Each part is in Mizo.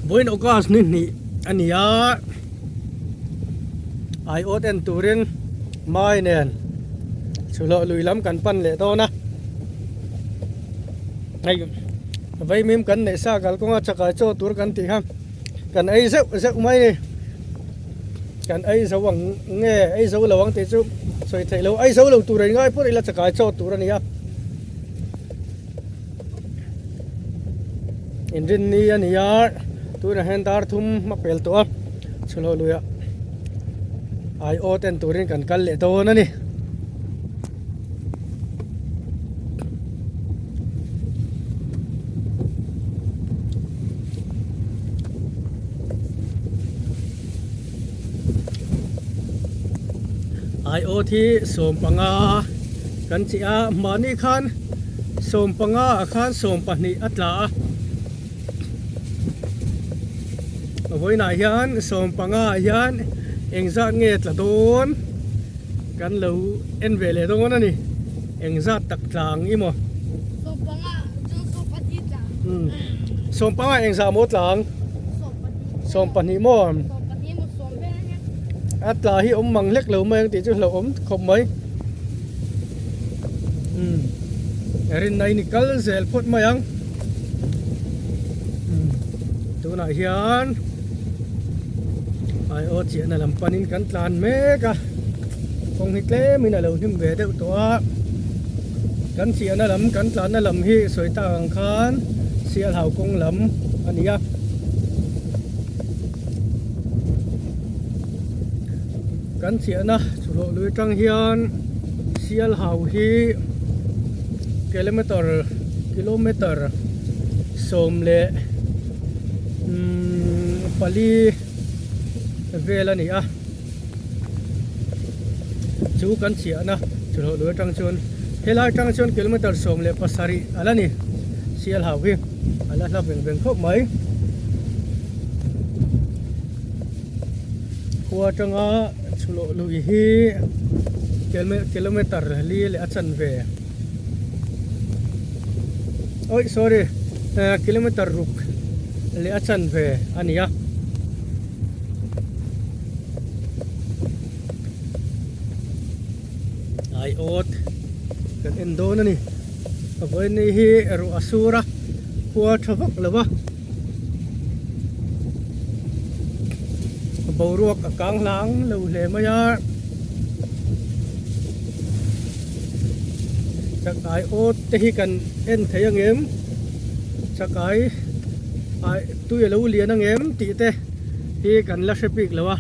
Vawiin August ni hnih a ni a, aiawt en turin mai nen chhuhlawh lui lam kan pan leh dawn a. Hei vaimim kan neih sa kalkawnga chakai chaw tur kan tih kha kan ei zeuh zeuh mai a ni. Kan ei zo ang nge ei zo lo ang tih chu sawi theih loh ei zo lo tur in ngai pawh ila chakai chaw tur a ni a. Inrinni a ni a tunah hian dar thum a pel tawh a chhuhlawh luiah aiawt en turin kan kal leh dawn a ni. Aiawt hi sawmpanga kan chih a mahni khan sawmpanga ah khan sawmpahnih a tla a vawiinah hian sawmpanga ah hian engzat nge tla dawn kan lo en ve leh dawn a ni engzat tak tla ang i maw sawmpanga engzah maw tla ang. Sawmpahnih maw? A tla hi awm mang hlek lo mai ang tih chu hlauhawm khawp mai. Umm rinna in i kal zel phawt mai ang. Umm tunah hian aiawt chiahna lam panin kan tlan mek a. Kawng hi tlemin a lo hnim ve deuh tawh a. Kan chiahna lam kan tlanna lam hi sawi tak ang khan Sialhau kawng lam a ni a. Kan chiahna chhuhlawh lui atang hian Sialhau hi kilometer kilometer 14 vel a ni a. Chu kan chhiahna chulhawh lui atang chuan helai atang chuan kilometer 17 a la ni Sialhau hi a la hla veng veng khawp mai. Khua atanga chulhawh lui hi kilometer li leh a chanve awi sorry kilometer ruk leh a chanve a ni a. Aiawt kan en dawn a ni a vawiin hi ruah a sur a khua tha vak lo va boruak a kang hlang lo hle mai a chakai awt te hi kan en thei ang em chakai ai tui a lo lian ang em tih te. Hi kan la hre bik lo a,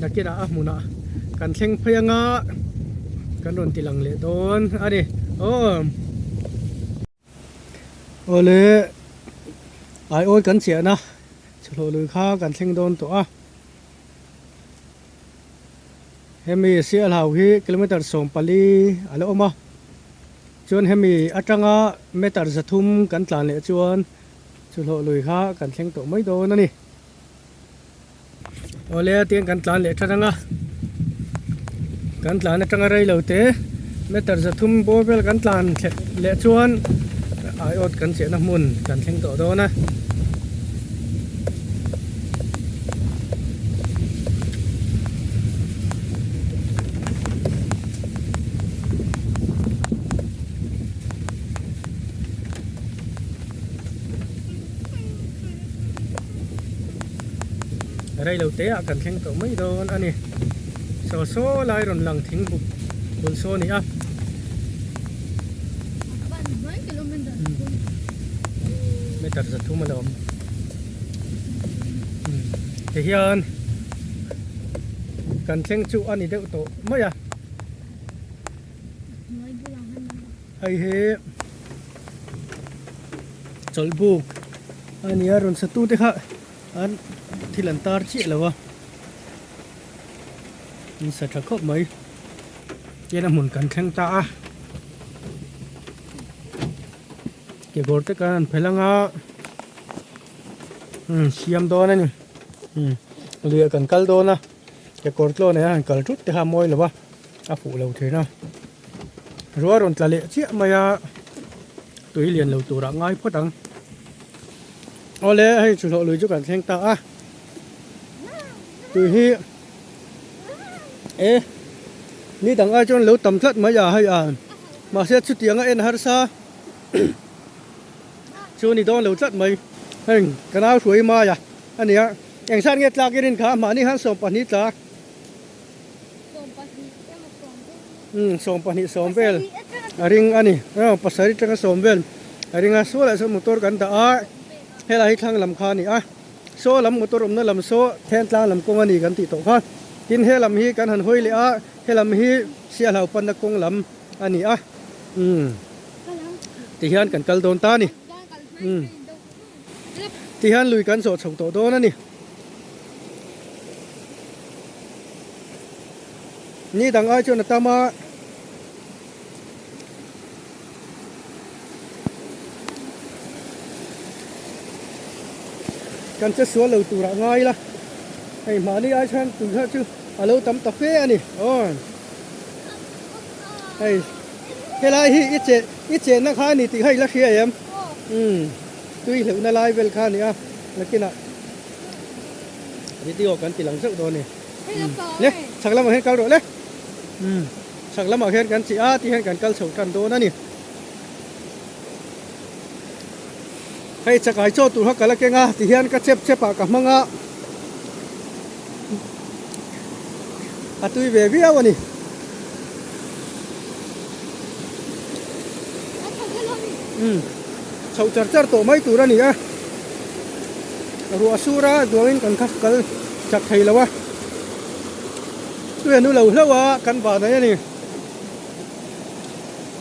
nakinah a hmunah kan thleng phei anga kan rawn ti lang leh dawn a ni. Aw Awle aiawi kan chiahna chhuhlawh lui kha kan thleng dawn tawh a, hemi Sialhau hi kilometer 14 a la awm a, chuan hemi atanga meter 300 kan tlan leh chuan Chu hlawh lui kha kan thleng tawh mai dawn a ni. Awle tiang kan tlan leh that anga kan tlan atanga rei lo te meter 300 bawr vel kan tlan leh chuan aiawt kan chehna hmun kan thleng tawh dawn a. Rei lo te ah kan thleng tawh mai dawn a ni. Saw saw lai rawn lang thing buk bul saw a ni a. Meter 300 a lo awm. Tihian kan thleng chu a ni deuh tawh mai a. Hei hi chawlhbuk a ni a rawn satu te kha an thil an tar chiah lo a in sa tha khawp mai tin a hmun kan thleng ta a kekawr te kan han phelh anga umm siam dawn a ni umm lui ah kan kal dawn a kekawr tlawn ah hian han kal thut te kha a mawi lo a. A fuh lo thin a, ruah rawn tla leh chiah mai a, tui lian lo turah ngai phawt ang. Awle hei chhuhlawh lui chu kan thleng ta a tui hi e ni dang ai chuan lo tam tlat mai a hei a mahse chutianga en harsa chu ni dawn lo tlat mai heng ka nau hruai mai a ania eng zat nge tlak i rin kha mahni khan 12 tla. Umm 12 sawm vel a ring a ni aw pasarih atanga sawm vel a ring a saw lah sawn motor kan dah a helai hi thlang lam kha a ni a saw lam motor awmna lam saw then tlang lam kawng a ni kan tih tawh kha tin he lam hi kan han hawi leh a he lam hi siahlau panna kawng lam a ni a umm tihian kan kal dawn ta a ni umm tihian lui kan zawh chho tawh dawn a ni. Ni dang ai chuan a tam a. Kan che sual lo turah ngai ila. Hei mahni ai chuan tui kha chu a lo tam ta fe a ni. Aw. Hei helai hi i che i chenna kha a ni tih kha i la hria em? Umm tui hleuhna lai vel kha a ni a. Nakinah video kan ti lang zeuh dawn a ni. Le chhak lamah hian kal rawh le. Umm chhak lamah hian kan chi a ti hian kan kal chho tan dawn a ni. Hei chakai chaw tur kha ka la keng a ti hian ka chep chep ah ka hmang a. A tui ve viau a ni. Umm chho char char tawh mai tur a ni a. Ruah sur a duangin kan kha kal chak thei lo a. Tui a nu lo hlauh a kan vah daih a ni.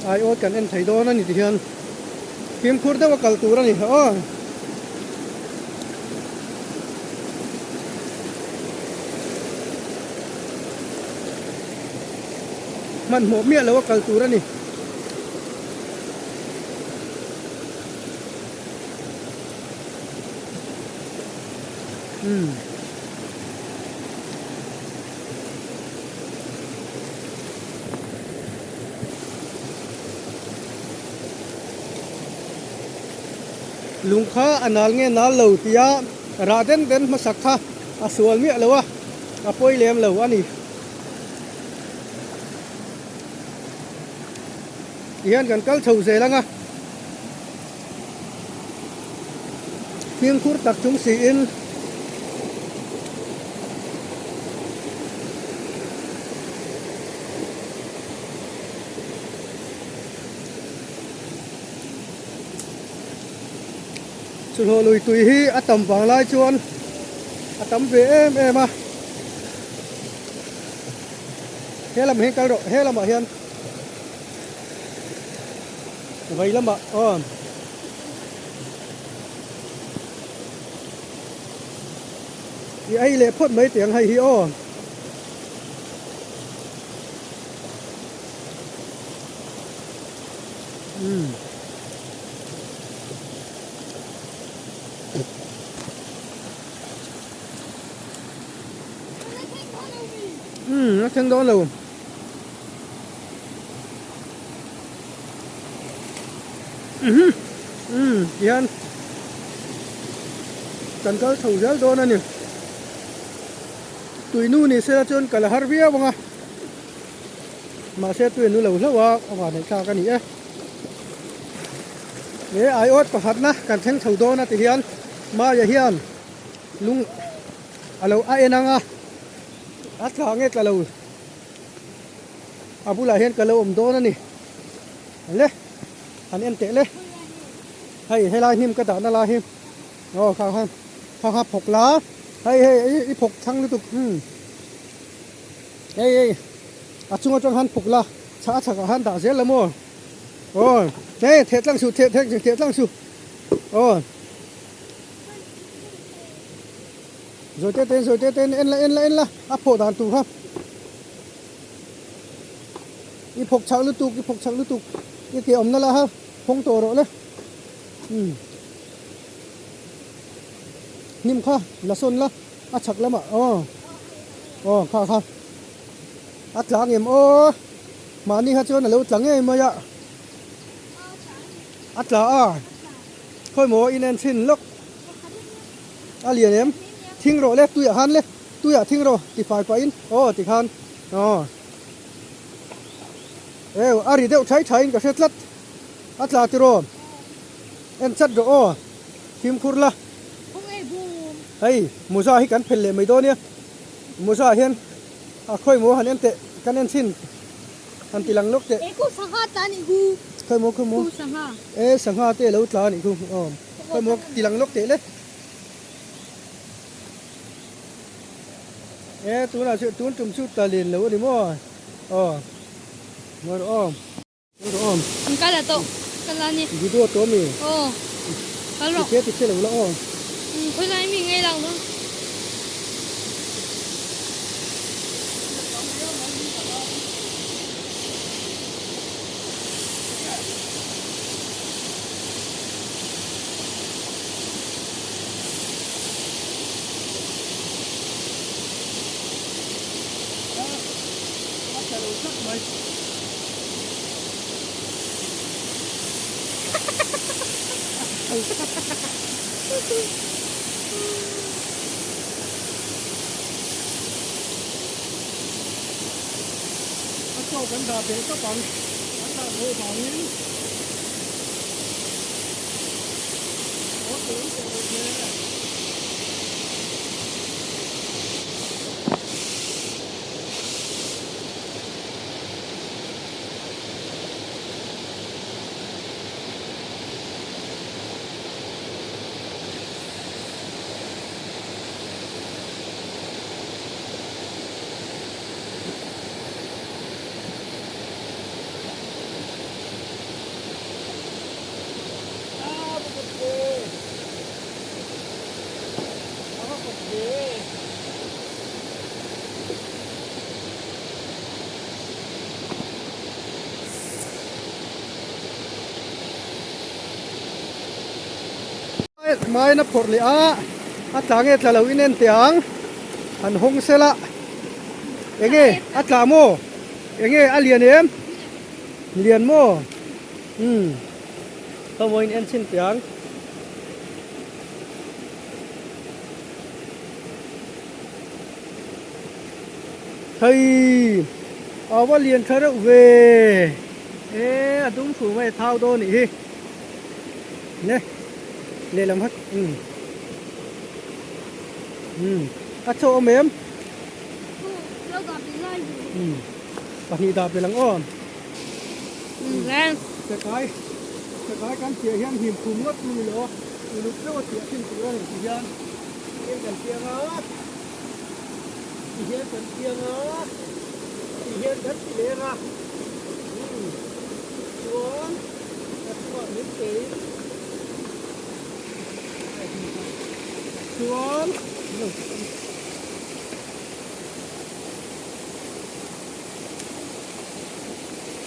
Aiawt kan en thei dawn a ni ti hian fimkhur deuh a kal tur a ni aw. Hmanhmawh miah lo a kal tur a ni. Umm. Lung kha a nal nge nal lo tia rah den den hmasak kha a sual miah lo a, a pawi lem lo a ni. Tihian kan kal chho zel ang a, fimkhur tak chung siin. Chulhlawh lui tui hi a tam vang lai chuan a tam ve em em a. He lamah hian kal rawh, he lamah hian vei lamah aw. I ei leh phawt mai teh ang hei hi aw. Umm. Umm a thleng dawn lo. Umm umm tihian kan kal chho zel dawn a ni. Tuinu ni sela chuan kal a har viau ang a. Mahse tui an u lo hlauh a, a van neih thlak a ni e. He aiawt pakhatna kan thleng chho dawn a ti hian Maia hian lung a lo a en ang a, a tla nge tla lo a bulah hian ka lo awm dawn a ni. Le han en teh le, hei helai hnim ka dahna lai hi aw kha kha kha kha phawk la, hei hei i phawk thlang lutuk umm. Hei hei a chung atang khan phuk la chhah a chhakah khan dah zel la maw aw hei theh tlang suh theh theh theh tlang suh aw zawi te ten zawi te ten en la en la en la a phawh dan tur kha i phawk chhak lutuk i phawk chhak lutuk i ke awmna la ha phawng tawh rawh le umm hnim kha la sawn la a chhak lamah aw. Aw kha kha a tla ngem aw mahni kha chuan a lo tla ngei mai a a tla a khawi maw in en chhin lawk. A lian em? Thing rawh le, tuiah khan le, tuiah thing rawh ti fai pahin aw ti khan aw. Eu a ri deuh thai thaiin ka hre tlat. A tla tiraw? En chat rawh aw, fimkhur la. Hei Muza hi kan phelh leh mai dawn nia. Muza hian a khawi maw han en teh, kan en chhin han ti lang lawk teh. Khawi maw khawi maw? E sangha te a lo tla a nih khu aw. Khawi maw ti lang lawk teh le. E tunah chu tun tum chu tla len lo a ni maw? Aw ngawi rawh aw. An kal a tawh kal a ni. Video tawh mi? Aw kal rawh. Tiche tiche lo la aw. Umm khawi lai mi ngei lang dawn. A tla lo tlat mai. A chaw kan dah belh tawp ang, kan dah loh vangin aw tawh in tawh loh hle. Main a phawrh leh a, a tla nge tla lo in en teh ang, han hawng sel a, enge a tla maw, enge a lian em, lian maw, umm khaw in en chhin teh ang. Hei a va lian tha reuh ve e a dum fu mai a thau dawn nih hi ne lehlam hat umm umm a chaw awm em umm pahnih dah belh ang aw chakai chakai kan chiah hian hnim khum ngawt chu ni lo uluk deuh a chiah thin tur a ni ti hian heng kan chiang a. Ti hian kan chiang a, ti hian kan ti leng a, umm chuan a chungah min peih chuan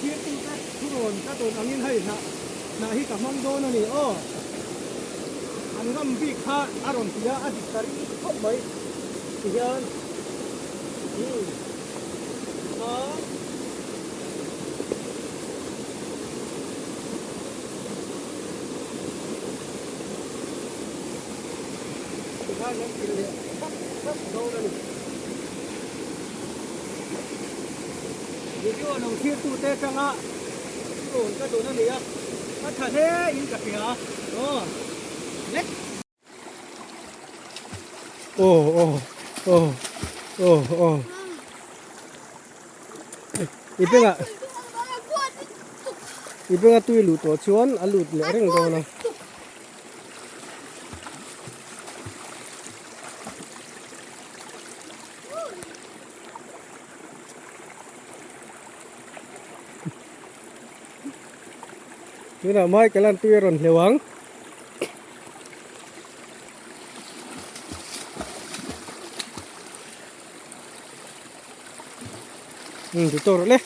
thirtute thurawn ka dawn angin hei hnah hnah hi ka hmang dawn a ni aw an ngam bik kha a rawn ti a a dik ta ring khawp mai. Ti hian kha ti khan kan thil leh thap thap dawn a ni. Video lo thlir tute atanga rawn ka dawn a ni a, a tha hle in ka hria aw. Aw aw aw aw aw I bengah I benga tui luh tawh chuan a lut leh reng dawn a. Tunah Michael-a'n tui a rawn hleuh ang. Umm ti tawh rawh le.